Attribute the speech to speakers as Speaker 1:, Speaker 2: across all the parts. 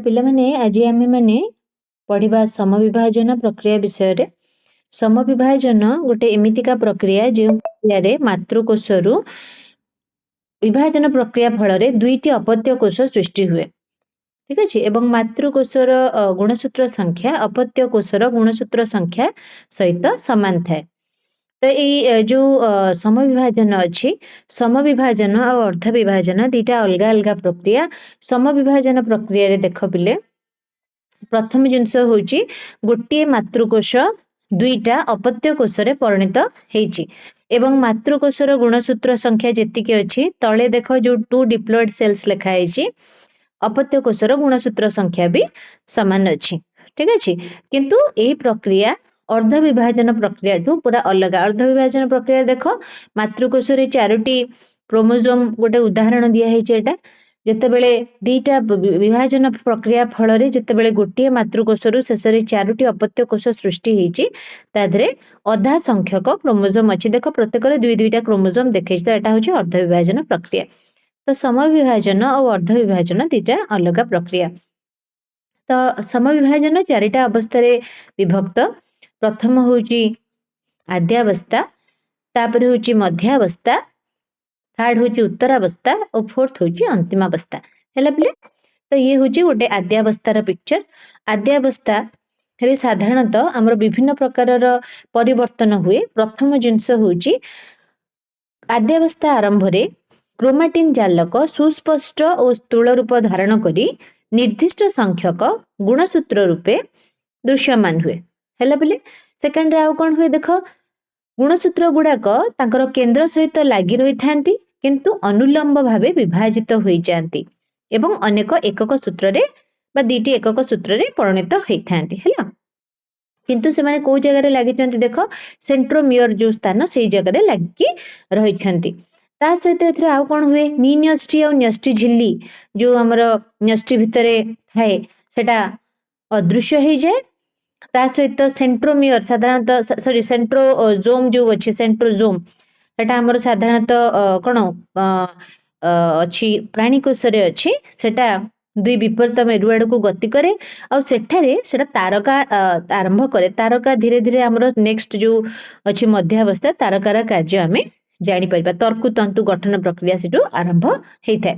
Speaker 1: ପିଲାମାନେ, ଆଜି ଆମେମାନେ ପଢ଼ିବା ସମବିଭାଜନ ପ୍ରକ୍ରିୟା ବିଷୟରେ। ସମବିଭାଜନ ଗୋଟେ ଏମିତିକା ପ୍ରକ୍ରିୟା, ଯେଉଁ ପ୍ରକ୍ରିୟାରେ ମାତୃକୋଷରୁ ବିଭାଜନ ପ୍ରକ୍ରିୟା ଫଳରେ ଦୁଇଟି ଅପତ୍ୟ କୋଷ ସୃଷ୍ଟି ହୁଏ। ଠିକ ଅଛି? ଏବଂ ମାତୃକୋଷର ଗୁଣସୂତ୍ର ସଂଖ୍ୟା ଅପତ୍ୟ କୋଷର ଗୁଣସୂତ୍ର ସଂଖ୍ୟା ସହିତ ସମାନ ଥାଏ। ତ ଏଇ ଯୋଉ ସମବିଭାଜନ ଅଛି, ସମବିଭାଜନ ଆଉ ଅର୍ଦ୍ଧ ବିଭାଜନ ଦିଟା ଅଲଗା ଅଲଗା ପ୍ରକ୍ରିୟା। ସମବିଭାଜନ ପ୍ରକ୍ରିୟାରେ ଦେଖ ପିଲେ, ପ୍ରଥମ ଜିନିଷ ହଉଛି ଗୋଟିଏ ମାତୃକୋଷ ଦୁଇଟା ଅପତ୍ୟ କୋଷରେ ପରିଣତ ହେଇଛି ଏବଂ ମାତୃକୋଷର ଗୁଣସୂତ୍ର ସଂଖ୍ୟା ଯେତିକି ଅଛି, ତଳେ ଦେଖ ଯୋଉ ଟୁ ଡିପ୍ଲଏଡ ସେଲ୍ସ ଲେଖା ହେଇଛି, ଅପତ୍ୟ କୋଷର ଗୁଣସୂତ୍ର ସଂଖ୍ୟା ବି ସମାନ ଅଛି। ଠିକ ଅଛି? କିନ୍ତୁ ଏଇ ପ୍ରକ୍ରିୟା ଅର୍ଦ୍ଧ ବିଭାଜନ ପ୍ରକ୍ରିୟାଠୁ ପୁରା ଅଲଗା। ଅର୍ଦ୍ଧ ବିଭାଜନ ପ୍ରକ୍ରିୟା ଦେଖ, ମାତୃକୋଷରେ ଚାରୋଟି କ୍ରୋମୋଜୋମ, ଗୋଟେ ଉଦାହରଣ ଦିଆ ହେଇଛି ଏଇଟା। ଯେତେବେଳେ ଦିଟା ବିଭାଜନ ପ୍ରକ୍ରିୟା ଫଳରେ ଯେତେବେଳେ ଗୋଟିଏ ମାତୃକୋଷରୁ ଶେଷରେ ଚାରୋଟି ଅପତ୍ୟ କୋଷ ସୃଷ୍ଟି ହେଇଛି, ତା ଦେହରେ ଅଧା ସଂଖ୍ୟକ କ୍ରୋମୋଜୋମ ଅଛି। ଦେଖ, ପ୍ରତ୍ୟେକରେ ଦୁଇ ଦୁଇଟା କ୍ରୋମୋଜୋମ ଦେଖେଇଛି। ତ ଏଟା ହଉଛି ଅର୍ଦ୍ଧ ବିଭାଜନ ପ୍ରକ୍ରିୟା। ତ ସମବିଭାଜନ ଆଉ ଅର୍ଦ୍ଧ ବିଭାଜନ ଦିଟା ଅଲଗା ପ୍ରକ୍ରିୟା। ତ ସମବିଭାଜନ ଚାରିଟା ଅବସ୍ଥାରେ ବିଭକ୍ତ। ପ୍ରଥମ ହଉଛି ଆଦ୍ୟାବସ୍ଥା, ତାପରେ ହଉଛି ମଧ୍ୟାବସ୍ଥା, ଥାର୍ଡ ହଉଛି ଉତ୍ତରାବସ୍ଥା ଓ ଫୋର୍ଥ ହଉଛି ଅନ୍ତିମାବସ୍ଥା। ହେଲା ପିଲେ? ତ ଇଏ ହଉଛି ଗୋଟେ ଆଦ୍ୟାବସ୍ଥାର ପିକ୍ଚର। ଆଦ୍ୟାବସ୍ଥାରେ ସାଧାରଣତଃ ଆମର ବିଭିନ୍ନ ପ୍ରକାରର ପରିବର୍ତ୍ତନ ହୁଏ। ପ୍ରଥମ ଜିନିଷ ହଉଛି ଆଦ୍ୟାବସ୍ଥା ଆରମ୍ଭରେ କ୍ରୋମାଟିନ୍ ଜାଲକ ସୁସ୍ପଷ୍ଟ ଓ ସ୍ଥୂଳ ରୂପ ଧାରଣ କରି ନିର୍ଦ୍ଦିଷ୍ଟ ସଂଖ୍ୟକ ଗୁଣସୂତ୍ର ରୂପେ ଦୃଶ୍ୟମାନ ହୁଏ। ହେଲା ପିଲେ? ସେକେଣ୍ଡରେ ଆଉ କଣ ହୁଏ ଦେଖ, ଗୁଣସୂତ୍ର ଗୁଡାକ ତାଙ୍କର କେନ୍ଦ୍ର ସହିତ ଲାଗି ରହିଥାନ୍ତି, କିନ୍ତୁ ଅନୁଲମ୍ବ ଭାବେ ବିଭାଜିତ ହୋଇଯାଆନ୍ତି ଏବଂ ଅନେକ ଏକକ ସୂତ୍ରରେ ବା ଦିଟି ଏକକ ସୂତ୍ରରେ ପରିଣତ ହେଇଥାନ୍ତି। ହେଲା? କିନ୍ତୁ ସେମାନେ କୋଉ ଜାଗାରେ ଲାଗିଛନ୍ତି ଦେଖ, ସେଣ୍ଟ୍ରୋମିୟର ଯୋଉ ସ୍ଥାନ, ସେଇ ଜାଗାରେ ଲାଗିକି ରହିଛନ୍ତି। ତା ସହିତ ଏଥିରେ ଆଉ କଣ ହୁଏ? ନିନ୍ୟଷ୍ଟି ଆଉ ନ୍ୟଷ୍ଟି ଝିଲ୍ଲି ଯୋଉ ଆମର ନ୍ୟଷ୍ଟି ଭିତରେ ଥାଏ, ସେଟା ଅଦୃଶ୍ୟ ହେଇଯାଏ। ତା ସହିତ ସେଣ୍ଟ୍ରୋମିୟର ସାଧାରଣତଃ, ସରି, ସେଣ୍ଟ୍ରୋଜୋମ ଯୋଉ ଅଛି, ସେଣ୍ଟ୍ରୋଜୋମ ସେଟା ଆମର ସାଧାରଣତଃ କଣ ଅଛି, ପ୍ରାଣୀ କୋଷରେ ଅଛି। ସେଟା ଦୁଇ ବିପରୀତ ମେରୁ ଆଡକୁ ଗତି କରେ ଆଉ ସେଠାରେ ସେଟା ତାରକା ଆରମ୍ଭ କରେ। ତାରକା ଧୀରେ ଧୀରେ ଆମର ନେକ୍ସଟ ଯୋଉ ଅଛି ମଧ୍ୟାବସ୍ଥା, ତାରକାର କାର୍ଯ୍ୟ ଆମେ ଜାଣିପାରିବା। ତର୍କୁତନ୍ତୁ ଗଠନ ପ୍ରକ୍ରିୟା ସେଠୁ ଆରମ୍ଭ ହେଇଥାଏ।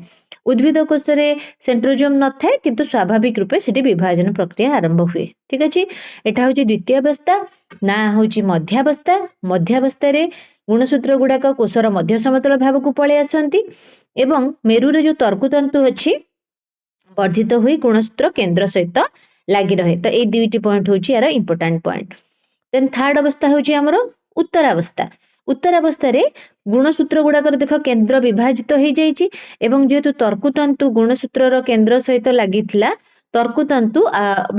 Speaker 1: ଉଦ୍ଭିଦ କୋଷରେ ସେଣ୍ଟ୍ରୋଜୋମ ନଥାଏ, କିନ୍ତୁ ସ୍ୱାଭାବିକ ରୂପେ ସେଠି ବିଭାଜନ ପ୍ରକ୍ରିୟା ଆରମ୍ଭ ହୁଏ। ଠିକ ଅଛି? ଏଟା ହଉଛି ଦ୍ୱିତୀୟ ଅବସ୍ଥା, ନା ହଉଛି ମଧ୍ୟାବସ୍ଥା। ମଧ୍ୟାବସ୍ଥାରେ ଗୁଣସୂତ୍ର ଗୁଡାକ କୋଷର ମଧ୍ୟ ସମତଳ ଭାଗକୁ ପଳେଇ ଆସନ୍ତି ଏବଂ ମେରୁରେ ଯୋଉ ତର୍କୁତନ୍ତୁ ଅଛି, ବର୍ଦ୍ଧିତ ହୋଇ ଗୁଣସୂତ୍ର କେନ୍ଦ୍ର ସହିତ ଲାଗି ରହେ। ତ ଏଇ ଦୁଇଟି ପଏଣ୍ଟ ହଉଛି ଏହାର ଇମ୍ପୋର୍ଟାଣ୍ଟ ପଏଣ୍ଟ। ଦେନ୍ ଥାର୍ଡ ଅବସ୍ଥା ହଉଛି ଆମର ଉତ୍ତରାବସ୍ଥା। ଉତ୍ତରାବସ୍ଥାରେ ଗୁଣସୂତ୍ର ଗୁଡାକର ଦେଖ କେନ୍ଦ୍ର ବିଭାଜିତ ହେଇଯାଇଛି ଏବଂ ଯେହେତୁ ତର୍କୁତନ୍ତୁ ଗୁଣସୂତ୍ରର କେନ୍ଦ୍ର ସହିତ ଲାଗିଥିଲା, ତର୍କୁତନ୍ତୁ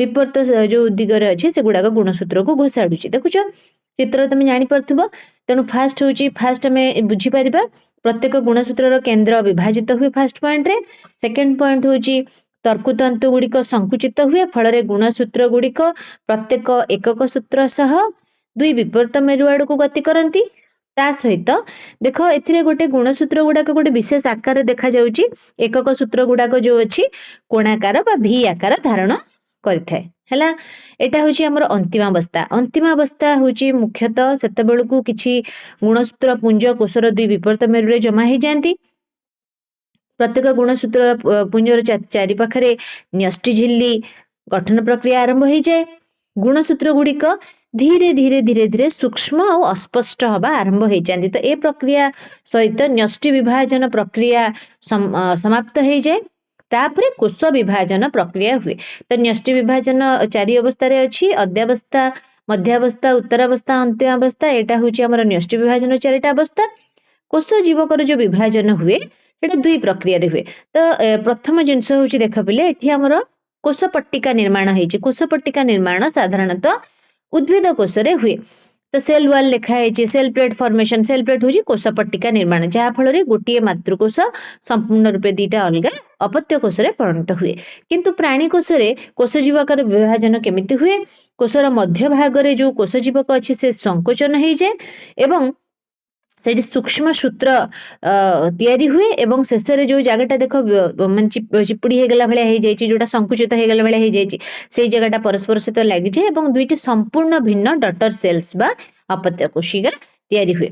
Speaker 1: ବିପରୀତ ଯୋଉ ଦିଗରେ ଅଛି, ସେଗୁଡାକ ଗୁଣସୂତ୍ରକୁ ଘୋଷାଡୁଛି। ଦେଖୁଛ ଚିତ୍ର, ତମେ ଜାଣିପାରୁଥିବ। ତେଣୁ ଫାଷ୍ଟ ହଉଛି, ଫାଷ୍ଟ ଆମେ ବୁଝିପାରିବା, ପ୍ରତ୍ୟେକ ଗୁଣସୂତ୍ରର କେନ୍ଦ୍ର ବିଭାଜିତ ହୁଏ ଫାଷ୍ଟ ପଏଣ୍ଟରେ। ସେକେଣ୍ଡ ପଏଣ୍ଟ ହଉଛି ତର୍କୁତନ୍ତୁ ଗୁଡିକ ସଂକୁଚିତ ହୁଏ, ଫଳରେ ଗୁଣସୂତ୍ର ଗୁଡିକ ପ୍ରତ୍ୟେକ ଏକକ ସୂତ୍ର ସହ ଦୁଇ ବିପରୀତ ମେରୁ ଆଡକୁ ଗତି କରନ୍ତି। ତା ସହିତ ଦେଖ, ଏଥିରେ ଗୋଟେ ଗୁଣସୂତ୍ର ଗୁଡାକ ଗୋଟେ ବିଶେଷ ଆକାରରେ ଦେଖାଯାଉଛି। ଏକକ ସୂତ୍ର ଗୁଡାକ ଯୋଉ ଅଛି, କୋଣାକାର ବା ଭି ଆକାର ଧାରଣ କରିଥାଏ। ହେଲା? ଏଇଟା ହଉଛି ଆମର ଅନ୍ତିମାବସ୍ଥା। ଅନ୍ତିମାବସ୍ଥା ହଉଛି ମୁଖ୍ୟତଃ ସେତେବେଳକୁ କିଛି ଗୁଣସୂତ୍ର ପୁଞ୍ଜ କୋଷର ଦୁଇ ବିପରୀତ ମେରୁରେ ଜମା ହେଇଯାଆନ୍ତି। ପ୍ରତ୍ୟେକ ଗୁଣସୂତ୍ର ପୁଞ୍ଜର ଚାରି ପାଖରେ ନ୍ୟଷ୍ଟି ଝିଲ୍ଲି ଗଠନ ପ୍ରକ୍ରିୟା ଆରମ୍ଭ ହେଇଯାଏ। ଗୁଣସୂତ୍ର ଗୁଡିକ ଧୀରେ ଧୀରେ ଧୀରେ ଧୀରେ ସୂକ୍ଷ୍ମ ଆଉ ଅସ୍ପଷ୍ଟ ହବା ଆରମ୍ଭ ହେଇଯାନ୍ତି। ତ ଏ ପ୍ରକ୍ରିୟା ସହିତ ନ୍ୟଷ୍ଟି ବିଭାଜନ ପ୍ରକ୍ରିୟା ସମାପ୍ତ ହେଇଯାଏ। ତାପରେ କୋଷ ବିଭାଜନ ପ୍ରକ୍ରିୟା ହୁଏ। ତ ନ୍ୟଷ୍ଟି ବିଭାଜନ ଚାରି ଅବସ୍ଥାରେ ଅଛି: ଅଦ୍ୟାବସ୍ଥା, ମଧ୍ୟାବସ୍ଥା, ଉତ୍ତରାବସ୍ଥା, ଅନ୍ତ୍ୟାବସ୍ଥା। ଏଇଟା ହଉଛି ଆମର ନ୍ୟଷ୍ଟି ବିଭାଜନ ଚାରିଟା ଅବସ୍ଥା। କୋଷ ଜୀବକର ଯୋଉ ବିଭାଜନ ହୁଏ, ସେଟା ଦୁଇ ପ୍ରକ୍ରିୟାରେ ହୁଏ। ତ ପ୍ରଥମ ଜିନିଷ ହଉଛି ଦେଖ ପିଲେ, ଏଠି ଆମର କୋଷ ପଟ୍ଟିକା ନିର୍ମାଣ ହେଇଛି। କୋଷ ପଟ୍ଟିକା ନିର୍ମାଣ ସାଧାରଣତଃ ଉଦ୍ଭିଦ କୋଷରେ ହୁଏ। ତ ସେଲ୍ ୱାଲ୍ ଲେଖା ହେଇଛି, cell plate formation. Cell plate ହଉଛି କୋଷ ପଟ୍ଟିକା ନିର୍ମାଣ, ଯାହା ଫଳରେ ଗୋଟିଏ ମାତୃକୋଷ ସମ୍ପୂର୍ଣ୍ଣ ରୂପେ ଦିଟା ଅଲଗା ଅପତ୍ୟ କୋଷରେ ପରିଣତ ହୁଏ। କିନ୍ତୁ ପ୍ରାଣୀ କୋଷରେ କୋଷ ଜୀବକର ବିଭାଜନ କେମିତି ହୁଏ? କୋଷର ମଧ୍ୟ ଭାଗରେ ଯୋଉ କୋଷ ଜୀବକ ଅଛି, ସେ ସଂକୋଚନ ହେଇଯାଏ ଏବଂ ସେଠି ସୂକ୍ଷ୍ମ ସୂତ୍ର ତିଆରି ହୁଏ ଏବଂ ଶେଷରେ ଯୋଉ ଜାଗାଟା ଦେଖ ମାନେ ଚିପୁଡ଼ି ହେଇଗଲା ଭଳିଆ ହେଇଯାଇଛି, ଯୋଉଟା ସଂକୁଚିତ ହେଇଗଲା ଭଳିଆ ହେଇଯାଇଛି, ସେଇ ଜାଗାଟା ପରସ୍ପର ସହିତ ଲାଗିଯାଏ ଏବଂ ଦୁଇଟି ସମ୍ପୂର୍ଣ୍ଣ ଭିନ୍ନ ଡଟର ସେଲ୍ସ ବା ଅପତ୍ୟ କୋଶିକା ତିଆରି ହୁଏ।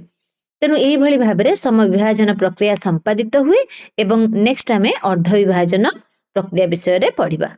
Speaker 1: ତେଣୁ ଏଇଭଳି ଭାବରେ ସମବିଭାଜନ ପ୍ରକ୍ରିୟା ସମ୍ପାଦିତ ହୁଏ ଏବଂ ନେକ୍ସଟ ଆମେ ଅର୍ଦ୍ଧ ବିଭାଜନ ପ୍ରକ୍ରିୟା ବିଷୟରେ ପଢିବା।